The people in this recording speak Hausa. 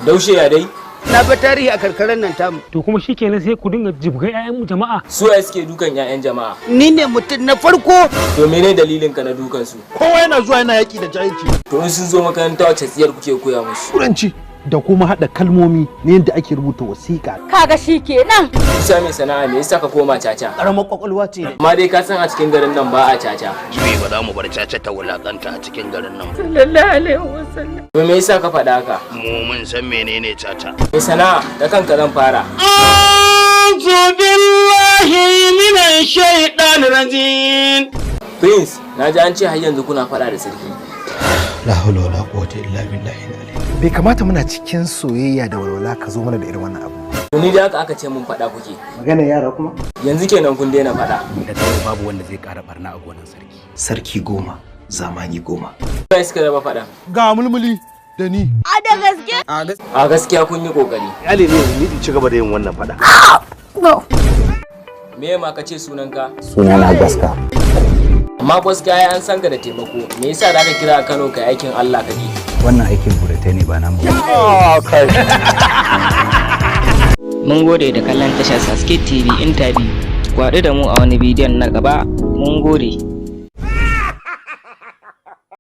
Daushe, ya dai? Na ga tarihi a karkarar nan tamu. To kuma shikenan, sai ku dinga jibga 'ya'yan jama'a. Su waye suke dukan 'ya'yan jama'a? Ni ne mutum na farko. To mene dalilin ka na dukan su? Kowa yana zuwa yana yaki da jahilci. To in sun zo makaranta, wace tsiyar kuke koya musu? Turanci da kuma haɗa kalmomi na yadda ake rubuta wasiƙa. Kaga shi kenan. Musa mai sana'a, me yasa ka koma caca? Karamar kwakwalwa ce. Amma dai ka san a cikin garin nan ba a caca. Juyi, ba za mu bar caca ta wulakanta a cikin garin nan ba. Sallallahu alaihi wasallam. To me yasa ka faɗa haka? Mu mun san menene caca. Mai sana'a, da kanka zan fara. أعوذ بالله من الشيطان الرجيم. Prince, na ji an ce har yanzu kuna faɗa da sarki. لا حول ولا قوة إلا بالله العلي. Bai kamata muna cikin soyayya da walwala ka zo mana da irin wannan abu. To ni da haka aka ce mun faɗa kuke. Magana yara kuma. Yanzu kenan kun daina faɗa. Da yau babu wanda zai ƙara barna a gonan sarki. Sarki 10, zamani 10. Kai suka raba faɗa. Ga mulmuli da ni. A da gaske. A gaskiya kun yi kokari. Kyale ne ni in ci gaba da yin wannan fada. Me ma ka ce sunanka? Sunana Gaska. Amma gaskiya ai an san ka da taimako. Me yasa da aka kira a Kano kai aikin Allah kake? Wannan aikin buratai ne, ba namu ba. Mun gode da kallon tashar Saske TV Interview. Ku haɗu da mu a wani bidiyon na gaba. Mun gode.